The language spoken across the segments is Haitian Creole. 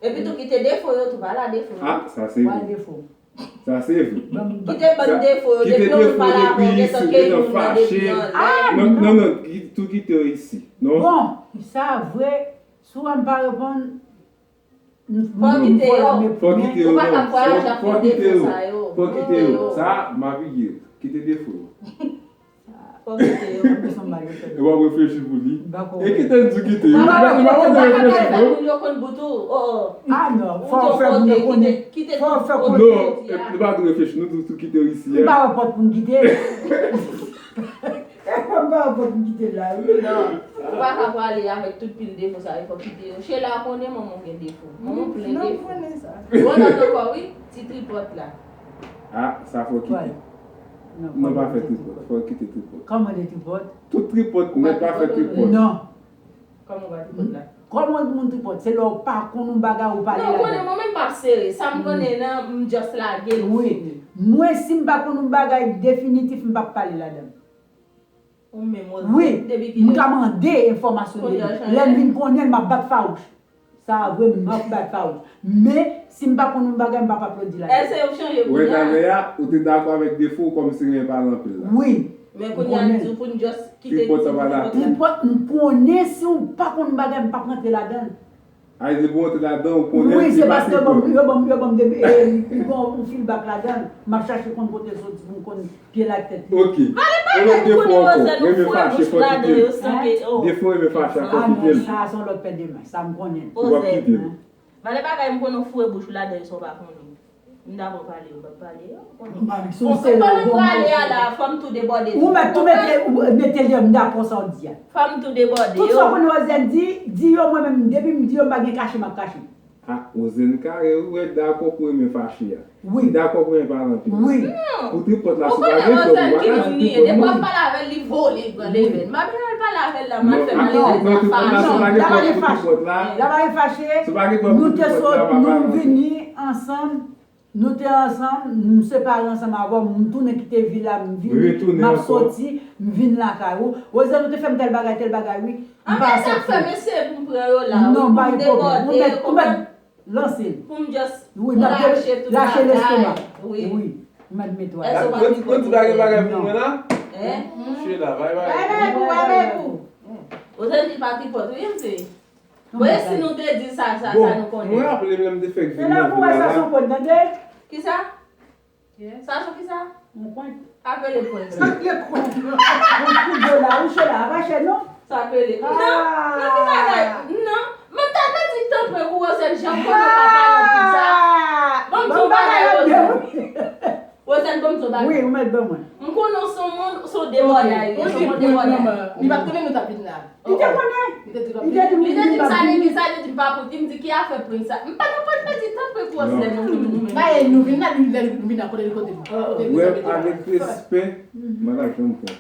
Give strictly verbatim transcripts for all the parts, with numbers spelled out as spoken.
Epi tou kite defo yo tou, pa la defo yo. Ah, sa se vre. Sa se vre. Kite bann defo yo, depi yon moun pale avè w, gentan ke yon moun nan depi anlè. Non, non, non, tou kite yo isi. Non. Bon, sa vre, si w wè m pa reponn, Fò w kite yo. Fò w kite yo, non. Fò w kite yo. Fò w kite yo. Sa, m ap ignore. Kite defo yo. Fò w kite yo. E w ap reflechi pou li. E kite l di kite yo. Li pa konn reflechi pou yo. Moun yo konn bout ou. Oh, oh. Ah non, fò w fè moun yo konnen. Fò w fè konnen. Non, nou pa konn reflechi. Nou di tou kite yo isi a. M pa wè pòt pou m kite. E fò m pa wè pòt m kite l la wi. Non, ou pa ka prale avèk tout pil defo sa yo, fò kite yo. Sheila konnen manman w gen defo. Manman w plen defo. Ronald ankò wi, ti tripòt la. Ah, sa fò kite. Non, pa fè tripòt, fò kite tripòt. Kòman de tripòt? Tout tripòt nèt, pa fè tripòt. Non. Kòman w pa tripòt la? Kòman moun tripòt? Se lè w pa konn yon bagay ou pale ladan l. Non, ou konnen mwen menm m p ap sere. Sa m konnen nan, m just lage l. Wi. Mwen, si m pa konn yon bagay definitif, m p ap pale ladan l. Ou menm, ou, wi, depi kilè? M ka mande enfòmasyon de li. Lè m vin konnen l, m ap bat fawouch. Sa vre, m ap bat fawouch. Men, si m pa konn yon bagay, m p ap aplodi ladan l. Èske ou chanje kounye a? Wè, talè a, ou te dakò avèk defo w kòmsi renmen pale anpil la. Wi. Men kounye a, m di w pou n just kite ti tripòt la. Tripòt, m konnen si w pa konn yon bagay, m p ap rantre ladan l. Ay, depi w antre ladan, ou konnen. Wi, se paske yo ban m, yo ban m, yo ban m de, e, li, li gon yon feedback ladan l. M ap chache konn kote l soti pou m konn pye l ak tèt li. Ok. Yon lòt defo ankò, renmen fache, fò w kite l. Defo renmen fache a, fò w kite l. Ah non, sa, sa se yon lòt pè de men, sa m konnen. Ou p ap kite l. Valè bagay m konnen w foure bouch ou ladan yo san w pa konnen. M dakò pale yo, m p ap pale yo. Bon, si w prale a la, fò m tou debòde tou. Ou mèt tou mete, mete l deyò, m dakò sa w di a. Fò m tou debòde yo. Tout sa w konnen Roselyn di, di yo, mwen menm, depi m di yo, m pa gen kache m ap kache. Ah, Roselyn kare wi, wè dakò pou renmen fache a. Wi. Li dakò pou renmen pale anpil. Wi. Pou tripòt la, si w pa gen frè, ou pa ka di tripòt non. Depi w ap pale avè l, li vole, li pran leve l. M pa bezwen pale avè l la, m al fè m al leve l. Non, tripòt la, si w pa gen frè pou tripòt la. La pa gen fache. Si w pa gen frè pou tripòt la, pa pale anpil. Nou te sot, nou vini ansanm. Nou te ansanm, m separe ansanm avè w, m tounen kite vil la, m vini, m ap soti, m vin lakay ou. Roselyn, ou te fè m tèl bagay, tèl bagay, wi. M pa aksepte. Sa k fè m eseye pou m pran yo la, wi, pou m debòde, ou konprann? Lanse l. Pou m just rache tout bagay. Wi, m admete w. Èske w pa tripòt? Yon ti bagay, bagay pou mwen la? Hein? Chela, bay bagay. Bay bagay pou, bay bagay pou. Roselyn di l pa tripòt, wi, m se. Bon, e si nou te di sa, sa, sa nou konnen. Mwen raple m lè m te fèk vin nan vil la. Se la pou wè sa se yon kòd, tande? Kisa? Sa se kisa? Yon kòd. Apele pwen. Sa k rele kòd? Yon kout dola, ou chè la, pa chè non? Sa k rele? Non, non, ki bagay? Non. Mwen ta pèdi tan pwen kou Roselyn, jan m konnen w pa pale anpil sa. Ban m di w bagay, Roselyn. Roselyn, ban m di w bagay. Wi, ou mèt ban mwen. M konnen w se yon moun, se yon debòdè, wi, se yon debòdè. Li pa t konnen nou t ap vin la. Li te konnen. Li te di m, li te di m sa, li di sa, li di m pa pou, li m di ki afè pwen sa. M pa nan pwen pèdi tan pwen kou Roselyn, nou vin, nou menm. Ba e nou vin la, nou vin la kote l kote nou. Wè, avèk respè, m pa t ap janm pran.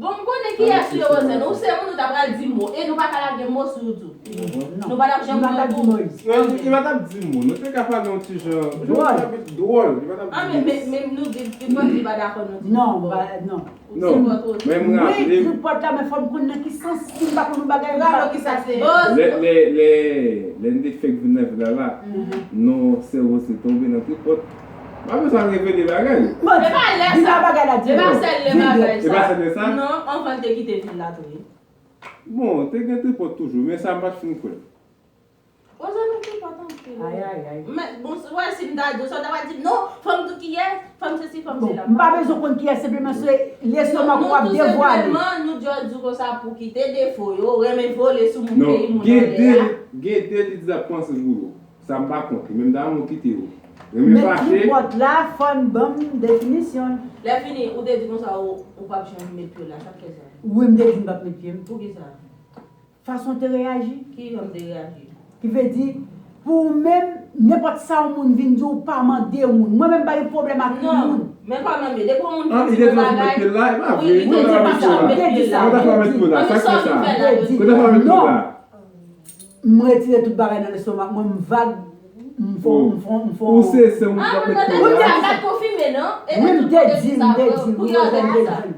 Bon, m konnen kiyès ou ye, Roselyn. Ou se moun ou ta pral di mo. E nou pa ka lage mo sou YouTube. Nou pa t ap janm pran kou. Non, li pa t ap di mo. Nou te ka pale yon ti jan, yon ti jan dwòl. Li pa t ap di mo. Ah, men, men, men nou di, li pa, li pa dakò, nou di non, non. Non, men m raple. Wi, tripòt la, men fò m konn nan ki sans, si m pa konn yon bagay, m pa. Lè, lè, lè, lè n te fèk vin nan vil la la, non, sèvo se tonbe nan tripòt. M pa bezwen al revele bagay. E pa lè sa. E pa sèl lè bagay sa. E pa sèl lè sa? Non, anvan l te kite vil la tou wi. Bon, te gen tripòt toujou, men sa m pa t fin kwè. Ozan nou tripòt anpil wi. Ay, ay, ay. Men, bon, wè, si m ta di w sa, w ta pral di m, non, fò m di w kiyès, fò m sesi, fò m sela. M pa bezwen konn kiyès, senpleman se lestomak ou ap devwale. Non, tou senpleman, nou just di w konsa pou kite defo yo, renmen vole sou moun peyi moun anlè a. Non, gen de, gen de li di l ap panse pou yo. Sa m pa kont, li menm ta renmen w kite yo. Renmen fache. Men tripòt la, fò n ban m definisyon l. Lè fini, ou te di konsa ou, ou p ap janm met pye w la, sa k fè sa? Wi, m te di m p ap met pye m. Poukisa? Fason w te reyaji. Ki jan m te reyaji? Ki vle di, pou ou menm, nenpòt sa yon moun vin di w, pa mande yon moun. Mwen menm, m pa gen pwoblèm ak yon moun. Non, men kòman m ye? Depi yon moun vin di m yon bagay, wi, li te di m pa janm met pye l la. Mwen ta fè met pye w la, sa k fè sa? Mwen ta fè met pye w la. M retire tout bagay nan lestomak mwen, m vag, m fon, m fon, m fon. Ou se, se moun k ap met pye w la. Ou di a gad konfime non? Wi, m te di, m te di, wi, m te di.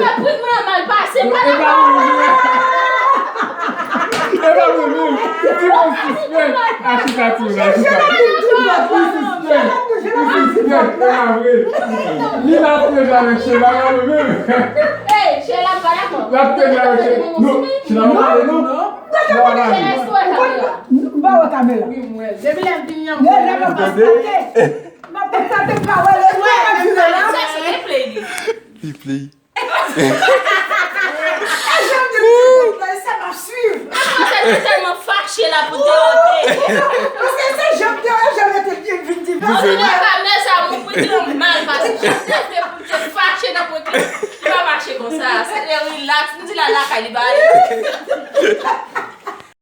fè prik mwen an mal pase, pa nan pawòl. E pa mwen menm. Ti bon sispann. Achita tou, achita. Li sispann. Li sispann, e pa vre. Li la pèdi avèk Sheila, pa mwen menm. Ey, Sheila pa dakò. La pèdi avèk Sheila. Non, Sheila pa pale, non. Sheila pa pale. M pa wè kamera. Wi, m wè l. Depi lè m vini an, m wè l. Lè m ap konstate. M ap konstate, m pa wè l. Mwen, m ap di la. Li play. E jan m di l, sa m ap swiv. Mwen tèlman fache la pou te ode. Paske se jan m te wè, jan m te vin di. Paske nan kamè sa, mwen pou di l mal pase. Jan m te pou te fache nan pote. Li pa mache konsa. Se te relax. M di la lakay li ba ale.